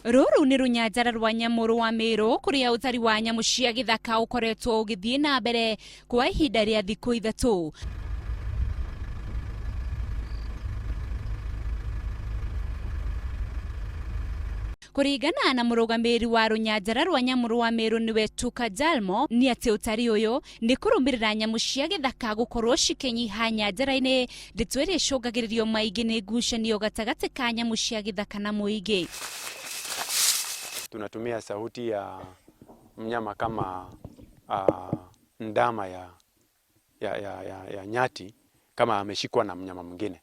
Rũrũ nĩ rũnyanjara rwa nyamũ rwa Meru kũrĩa ũtari wa nyamũ cia gĩthaka ũkoretwo ũgĩthiĩ na mbere kwa ihinda rĩa thikũ 3. Kũringana na mũrũgamĩrĩri wa rũnyanjara rwa nyamũ rwa Meru nĩwe Tuka Jalmo, nĩ atĩ ũtari ũyũ nĩ kũrũmĩrĩra nyamũ cia gĩthaka gũkorwo cikĩnyiha nyanjara-inĩ, ndeto ĩrĩa ĩcũngagĩrĩrio maingĩ nĩ ngucanio gatagatĩ ka nyamũ cia gĩthaka na mũingĩ. Tunatumia sauti ya mnyama kama ndama ya nyati kama ameshikwa na mnyama mwingine.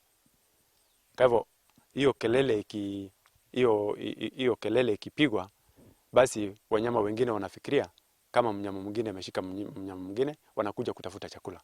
Kwa hivyo hiyo kelele iki, hiyo, hiyo kelele ikipigwa, basi wanyama wengine wanafikiria kama mnyama mwingine ameshika mnyama mwingine, wanakuja kutafuta chakula.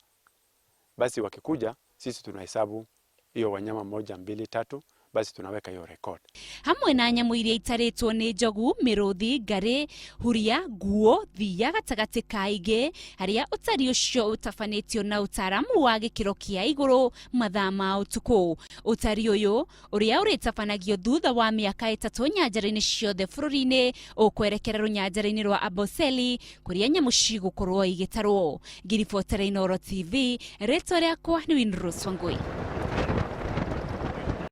Basi wakikuja, sisi tunahesabu hiyo wanyama 1, 2, 3, basi tunaweka hiyo record. Hamwe na nyamũ iria itarĩtwo nĩ njogu, mĩrũthi, ngarĩ, huria, nguo, thiya gatagatĩ ka ingĩ, harĩa ũtari ũcio ũtabanĩtio na ũtaaramu wa gĩkĩro kĩa igũrũ mathaa ma ũtukũ. Ũtari ũyũ ũrĩa ũrĩtabanagio thutha wa mĩaka 3 nyanjara-inĩ ciothe bũrũri-inĩ, ũkwerekera rũnyanjara-inĩ rwa Amboseli kũrĩa nyamũ cigũkorwo igĩtarwo. Ngiribotera Inooro TV, rĩtwa rĩakwa nĩ Winrose Wangui.